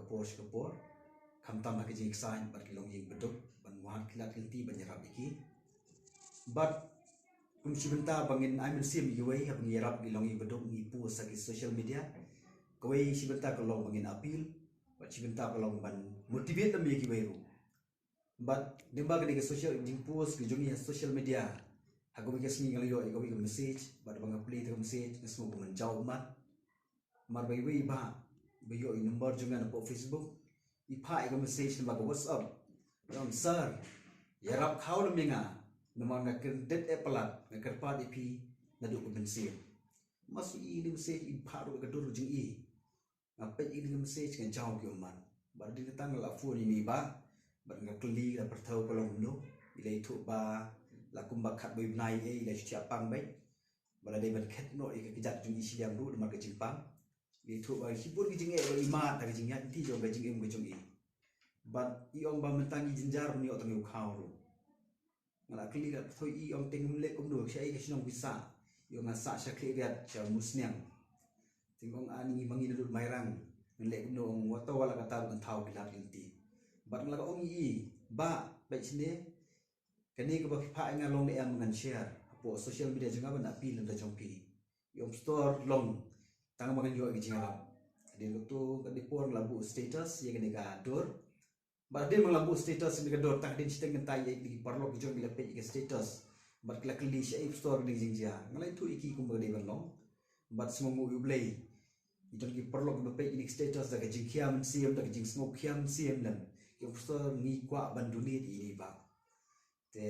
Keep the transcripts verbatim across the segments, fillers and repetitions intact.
por sha ka por, khamtam ha ka jingksain bad ki longïing baduk ban wad ki lad ki lynti ban ïarap ïa ki. Bad kum shi bynta ba ngin ai mynsiem ïa kiwei haba ngi ïarap ki longïing baduk, ngi post ha ki social media. Kawei shi bynta ka long ba ngin appeal, bad shi bynta ka long ban motivate lem ïa kiwei ruh. Bad lyngba kane ka social, jingpost ka jong ngi ha social media, ha kawei ka sngi nga la ïoh ïa kawei ka message, bad ba nga plie ïa ka message nga sngew ba man jaw ummat. Mar ba iwei i bah ba ïoh i number jong nga na pdeng Facebook, i phah ïa ka message na ka WhatsApp. Ong, "Sir, ïarap khaw lem ïa nga, namar nga kyndet eh palat, nga kyrpad ïa phi naduh ka mynsiem." Nga shu i ïa ka message, i phah ruh ka dur jong i. Nga peit ïa ka message nga jaw ki ummat. Bad hadien kata nga la phone ïa i bah, bad nga kylli la pyrthuh ka long kumno. I la ïathuh ba la kumba khatwei bnai eh i la shu thiah pang beit. Ba la dei ban khet noh ïa ka kjat jong i shiliang ruh namar ka jingpang. I la ïathuh ba shibun ki jingeh ba i mad ha ka jingïaid lynti jong ka jingim ka jong i. Bad i ong ba mynta ngi jynjar ban ïoh tang ïa u khaw ruh. Nga la kylli ka pyrthuh, i ong, "Te ngim leh kumno, shaei ka shnong phi sah?" I ong, "Nga sah sha Khliehriat, sha Musniang." Te nga ong, "Ani ngi ma ngi naduh Mairang, ngin leh kumno?" Ong, "Wat to wat la katta, ngan thaw ki lad ki lynti." Bad nga la ong ïa i, "Bah, peit shane, kane kaba phi phah ïa nga long ne em, ngan share hapoh social media jong nga ban appeal na ka bynta jong phi." I ong, "Pastor, long, tang ba ngan ïoh ïa ka jingïarap." Hadien kato ka dei por nga la buh status ïa kane ka dur. Bad hadien ba nga la buh status ïa kane ka dur, tang hadien shiteng kynta ïa ki paralok ki jong ngi la peit ïa ka status. Bad ki la kylli, "Shaei Pastor kane ka jingjia?" Nga la ïathuh ïa ki kumba ka dei ban long. Bad sngewnguh ïa U Blei, i don ki paralok kiba peit ïa kane ka status da ka jingkhia mynsiem, da ka jingsngew khia mynsiem lem. Ki ong, "Pastor, ngi kwah ban donate ïa ine i bah." Te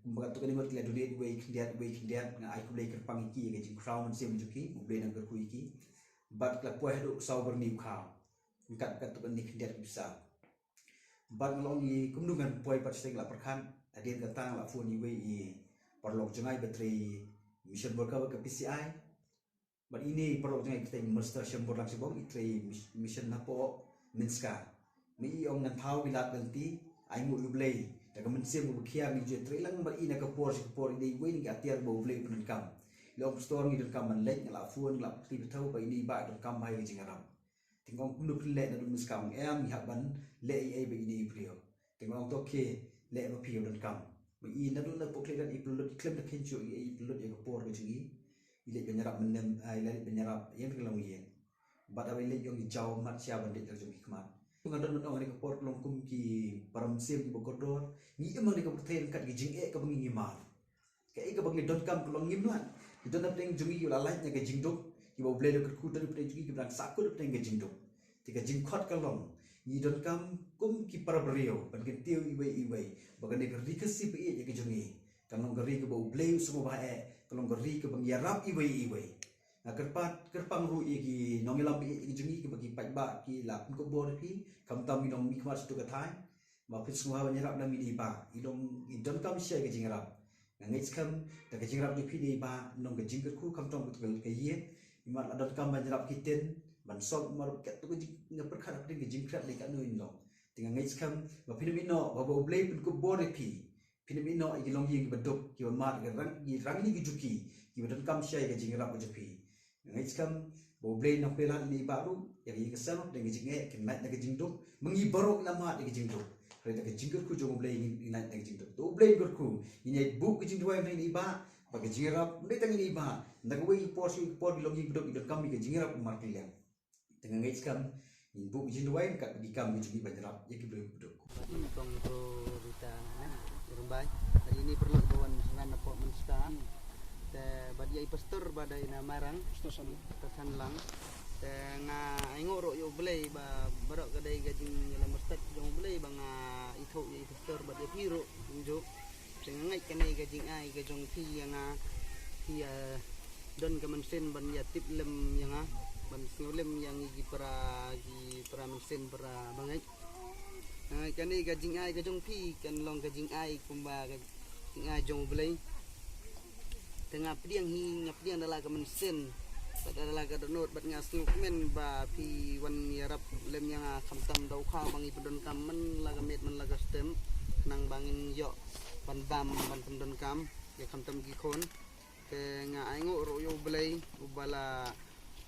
kumba katto katne mynta ki la donate wei khyndiat, wei khyndiat, nga ai khublei kyrpang ïa ki ïa ka jingkhraw mynsiem jong ki, U Blei un kyrkhu ïa ki. Bad ki la poi haduh saw byrni u khaw. Kat katto katne khyndiat ki pisa. Bad nga la ong ïa i kumno ngan poi pat, shiteng la pyrkhat. Hadien kata nga la phone ïa iwei i paralok jong nga iba trei mission worker bad ka P C I. Bad ine i paralok jong nga i kyrteng Mister Shembor Langshabong, i trei mis-, mission hapoh Minska. Ma i ong ngan thaw ki lad lynti, ainguh ïa U Blei. Da ka mynsiem kaba khia ngi ju trei lang bad i na ka por sha ka por, i dei iwei na ki atiar ba U Blei u pyndonkam. I la ong, "Pastor, ngi donkam ban leit." Nga la phone, nga la kylli pyrthuh ba ine i bah i donkam bha ïa ka jingïarap. Te nga ong, "Kumno phin leh naduh Minska?" Ong, "Em, ngi hap ban leh ei ei bad ine i briew." Te nga ong, "To khie, leh ba phi ïa u donkam." Ma i naduh na pdeng Khliehriat i pynlut, i khlem da kheiñ shuh ei ei, i pynlut ïa ka por ka jong i. I leit ban ïarap mynne, ah, i leit ban ïarap ïa ka longïing. Bad haba i leit i ong i jaw ummat sha ban dei ka jong ki khmat. Nga don ban ong ha kane ka por ka long kum ki para mynsiem kiba kordor. Ngi im ha kane ka pyrthei ryngkat ki jingeh kaba ngi ngi mar. Kaei kaba ngi donkam ka long ngim lait. Ngi don hapdeng jong ngi kiba la lait na ka jingduk, kiba U Blei u la kyrkhu, don hapdeng jong ngi kiba dang sahkut hapdeng ka jingduk. Te ka jingkhot ka long, ngi donkam kum ki para briew ban kyntiew iwei iwei ba kane ka ri Khasi ba ïeit ïa ka jong ngi kan long ka ri kaba U Blei u sngewbha eh, kan long ka ri kaba ngi ïarap iwei iwei. Nga kyrpad, kyrpang ruh ïa ki nongïalam ba ïeit ïa ka jong ngi kiba ki paidbah ki la pynkup bor ïa phi, khamtam ki nongmihkhmat sha tu ka thaiñ. Ba phin sngewbha ban ïarap lem ine i bah. I long, i donkam shisha ïa ka jingïarap. Nga ngeit skhem da ka jingïarap jong phi ine i bah, long ka jingkyrkhu khamtam ka tuk ka ïing. I mat la donkam ban ïarap ki tin, ban sop mar kat tu ka jing, nga pyrkhat hapdeng ka jingkhriat lei katno in long. Te nga ngeit skhem ba phin ym ïehnoh, ba, ba U Blei pynkup bor ïa phi. Phin ym ïehnoh ïa ki longïing kiba duk, kiba mad, ki rang, ki rangli ki juki, kiba donkam shisha ïa ka jingïarap ka jong phi. Nga ngeit skhem ba U Blei un pynlong ïa i bah ruh ïa ka ïing ka sem, da ka jingeh, kin lait na ka jingduk. Ma ngi baroh ngi la mad ïa ka jingduk. Hynrei da ka jingkyrkhu jong U Blei ngin lait na ka jingduk. To U Blei un kyrkhu. Ngin ïa buh ka jingduwai na i bah, ba ka jingïarap, ym dei tang ine i bah, na kawei ka por sha kawei ka por ki longïing kiba duk ki donkam ïa ka jingïarap markylliang. Te nga ngeit skhem ngin buh ka jingduwai ryngkat bad ki kam ki jong ngi ban ïarap ïa ki briew kiba duk. Bad nyngkong to Rita, eh, Rymbai. Bad ine i paralok ba wan sha ngan napoh Mynsta. Te bad ïa i pastor ba dei na Mairang, Pastor Sanlang. Pastor Sanlang. Te nga ainguh ruh ïa U Blei ba baroh ka dei ka jingïalam ryngkat jong U Blei ba nga ithuh ïa i pastor bad ïa phi ruh kumjuh. Te nga ngeit kane ka jingai ka jong phi ïa nga, phi ïa don ka mynsiem ban ïa tip lem ïa nga, ban sngewlem ïa ngi ki para, ki para mynsiem, para bangeit. Nga ngeit kane ka jingai ka jong phi kan long ka jingai kumba ka jingai jong U Blei. Te nga pdiang hi, nga pdiang da la ka mynsiem bad da la ka dohnud, bad nga sngewkmen ba phi wan ïarap lem ïa nga khamtam da u khaw ba ngi pyndonkam man la ka miet man la ka step, khnang ba ngin ïoh ban bam ban pyndonkam ïa khamtam ki khun. Te nga ainguh ruh ïa U Blei uba la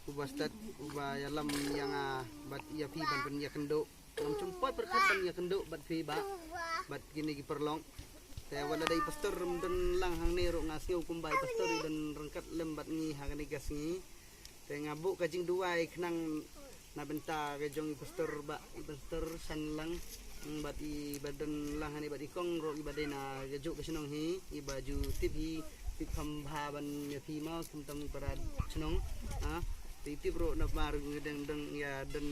Uba stad, uba ïalam ïa nga bad ïa phi ban pynïakynduh. Ngam shym poi pyrkhat ban ïakynduh bad phi bah, bad kine ki paralok. Te wat la dei pastor ym don lang hangne ruh nga sngew kumba i pastor i don ryngkat lem bad ngi ha kane ka sngi. Te nga buh ka jingduwai khnang na bynta ka jong i pastor bah, i pastor Shanlang, mm, bad iba don lang hangne bad i kong ruh iba dei na kajuh ka shnong hi, iba ju tip hi, tip kham bha ban ïa phi mo, khamtam para shnong. Ha, te tip ruh na mar dang dang ïa don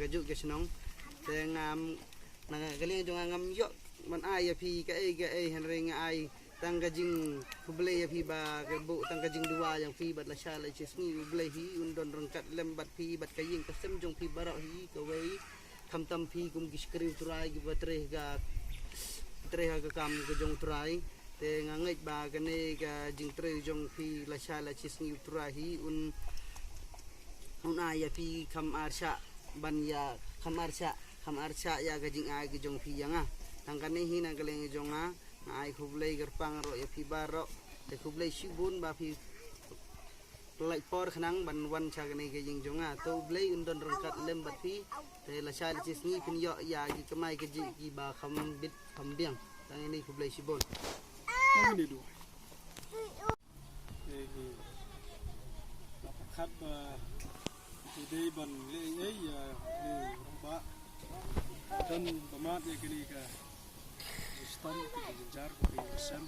kajuh ka shnong. Te ngam, na ka liang jong nga ngam ïoh ban ai ïa phi kaei kaei, hynrei nga ai tang ka jingkhublei ïa phi ba ka buh tang ka jingduwai jong phi bad lashai lashisngi U Blei hi un don ryngkat lem bad phi bad ka ïing ka sem jong phi baroh hi kawei, khamtam phi kum ki shakri U Trai kiba trei ha ka, trei ha ka kam ka jong U Trai. Te nga ngeit ba kane ka jingtrei jong phi lashai lashisngi U Trai hi un, un ai ïa phi kham arshah ban ïa, kham arshah, kham arshah ïa ka jingai ka jong phi ïa nga. Tang kane hi na ka liang jong nga, nga ai khublei kyrpang ruh ïa phi baroh. Te khublei shibun ba phi pynlait por khnang ban wan sha kane ka ïing jong nga. To U Blei un don ryngkat lem bad phi. Te lashai lashisngi phin ïoh ïa ki kamai kajih kiba kham bit kham biang. Tang ine, khublei shibun. Tang ine duh. Te ngi la pyrkhat ba ngi dei ban leh ei ei ïa kine ruh ba don ba mad ïa kine ka system, kine ki jynjar, kine ki sem.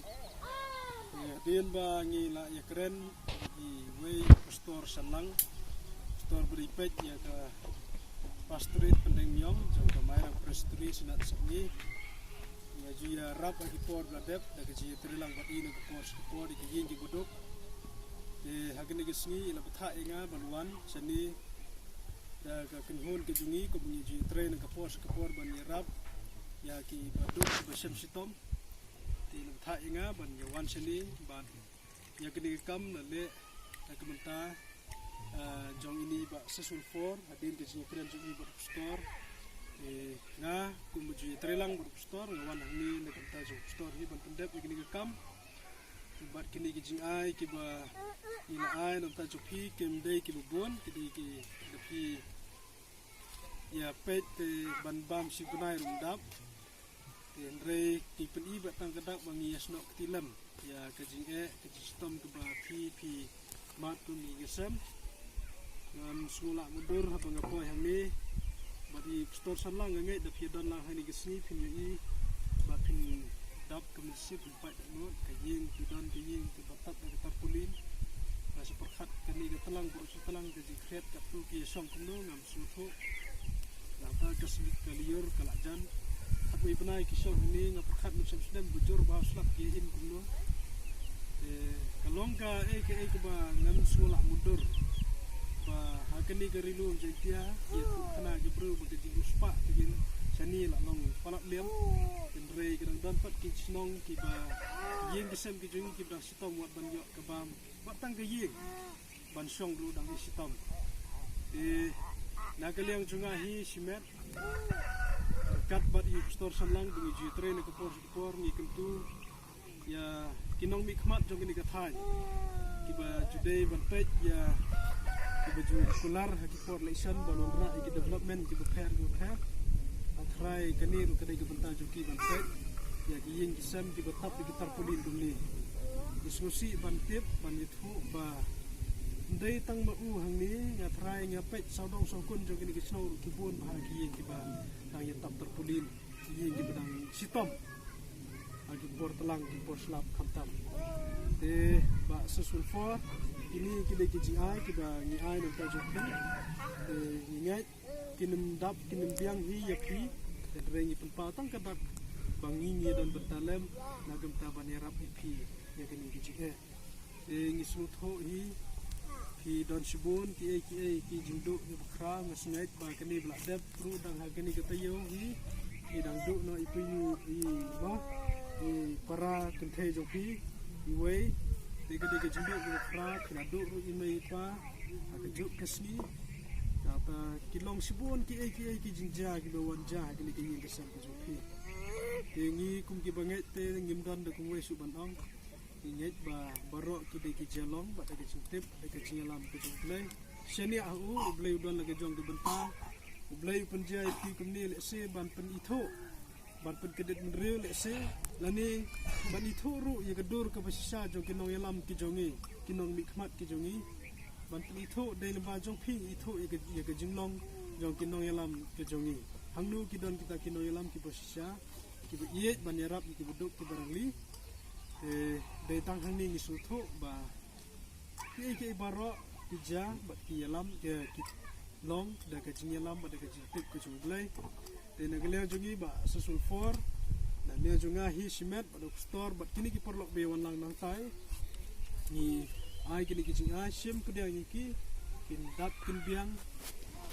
Te hadien ba ngi la ïakren iwei Pastor Shanlang, Pastor ba dei peit ïa ka Pastorate Pyndengumiong jong ka Mairang Presbytery Synod Sepngi. Nga ju ïarap ha ki por ba la dep da ka jingïatreilang bad i na ka por sha ka por ïa ki ïing kiba duk. Te ha kane ka sngi i la bthah ïa nga ban wan shane da ka kynhun ka jong i, kumba ngi ju ïatrei na ka por sha ka por ban ïarap ïa kiba duk kiba shem shitom. Te i la bthah ïa nga ban ïa wan shane ban ïa kane ka kam la leh da ka bynta, ah, jong ine i Bah Seswell Four, hadien ka jingïakren jong i bad u Pastor. Eh, nga kum ba ju ïatreilang bad u Pastor, nga wan hangne na ka bynta jong u Pastor hi ban pyndep ïa kane ka kam. Bad kine ki jingai kiba i la ai na ka bynta jong phi kim dei kiba bun, ki dei ki da phi ïa peit te ban bam shi bnai ruh ym dap. Te hynrei ngi pyni bad tang ka dak ba ngi ïasnoh kti lem ïa ka jingeh ka jingshitom kaba phi phi mad kum ki ïing ki sem. Ngam sngewlah mutdur haba nga poi hangne bad i Pastor Shanlang, nga ngeit da phi don lang ha kane ka sngi phin ïohi ba phin dap ka mynsiem, phin pait dohnud. Ka ïing phi don ka ïing kaba tap da ka tarpaulin. Nga shu pyrkhat kane ka tlang baroh shi tlang ka jingkhriat katto ki ïashong kumno ngam sngewthuh. Nangta ka slit ka lyiur ka la jan. Hapdeng bnai ki shong hangne nga pyrkhat mynsiem snem ba jur ba ha u slap ki im kumno. Eh, ka long kaei kaei kaba ngam sngewlah mutdur. Ba ha kane ka Ri Lum Jaiñtia ki ïathuh khana ki briew ba ka jingriewspah ka jing shane la long palat liam. Hynrei ka dang don pat ki shnong kiba ïing ki sem ki jong ki ba dang shitom wat ban ïoh ka bam. Wat tang ka ïing ban shong ruh dang i shitom. Te na ka liang jong nga hi shimet, kat bad i Pastor Shanlang ba ngi ju ïatrei na ka por sha ka por, ngi kyntu ïa ki nongmihkhmat jong kane ka thaiñ kiba ju dei ban peit ïa kiba ju kular ha ki por election ban wanrah ïa ki development kiba pher kiba pher. Nga tharai kane ruh ka dei ka bynta jong ki ban peit ïa ki ïing ki sem kiba tap da ki tarpaulin kumne. Ngi sngewsih ban tip ban ïathuh ba ym dei tang ma u hangne, nga tharai nga peit sawdong sawkun jong kine ki shnong ruh ki bun bha ki ïing kiba dang ïatap tarpaulin, ki ïing kiba dang shitom ha ki por tlang ki por slap khamtam. Te Bah Seswell Four, kine ki dei ki jingai kiba ngi ai na ka bynta jong phi. Te ngi ngeit kin ym dap kin ym biang hi ïa phi. Hynrei ngi pynpaw tang ka dak ba ngi ngi don bynta lem na ka bynta ban ïarap ïa phi ïa kine ki jingeh. Te ngi sngewthuh hi phi don shibun kiei kiei ki jingduh kiba khraw. Nga sngewthuh ba kane ba la dep ruh dang ha kane ka taïew hi i dang duh noh i pynïu i, mo, i para kynthei jong phi iwei. Te ka dei ka jingduh kiba khraw, phi la duh ruh i mei i pa ha kajuh ka sngi. Nangta ki long shibun kiei kiei ki jingjia kiba wan jia ha kane ka ïing ka sem ka jong phi. Te ngi kum kiba ngeit te ngim don da kumwei shuh ban ong. Ngi ngeit ba baroh ki dei ki jia long bad da ka jingtip, da ka jingïalam ka jong U Blei. Shane ha u, u Blei u don la ka jong ka bynta. U Blei u pynjia ïa phi kumne lehse ban pynithuh, ban pynkdit mynriew lehse, lane ban ithuh ruh ïa ka dur kaba shisha jong ki nongïalam ki jong ngi, ki nongmihkhmat ki jong ngi. Ban pynithuh dei lyngba jong phi ithuh ïa ka, ïa ka jinglong jong ki nongïalam ki jong ngi. Hangno ki don kita ki nongïalam kiba shisha, kiba ïeit ban ïarap ïa kiba duk kiba rangli. Eh, dei tang hangne ngi sngewthuh ba kiei kiei baroh ki jia bad ki ïalam, ki, ki long da ka jingïalam bad da ka jingtip ka jong u Blei. Te na ka liang jong ngi Bah Sasulfor, na ka liang jong nga hi shimet bad u pastor bad kine ki paralok ba ïa wan lang nangtai, ngi ai kine ki jingai shim pdiang ïa ki, kin dap kin biang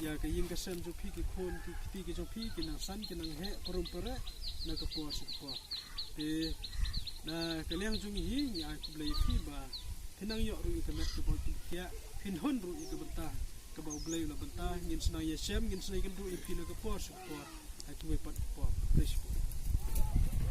ïa ka ïing ka sem jong phi, ki khun ki kti ki jong phi, ki nang san ki nang heh parum pareh na ka por sha ka por. Te na ka liang jong ngi hi ngi ai khublei ïa phi ba phin nang ïoh ruh ïa ka met kaba u Blei u khia, phin hun ruh ïa ka bynta kaba u Blei u la bynta. Ngin sa nang ïashem, ngin sa nang ïakynduh ïa phi na ka por sha ka por, ha kiwei pat ki por. Khublei shibun.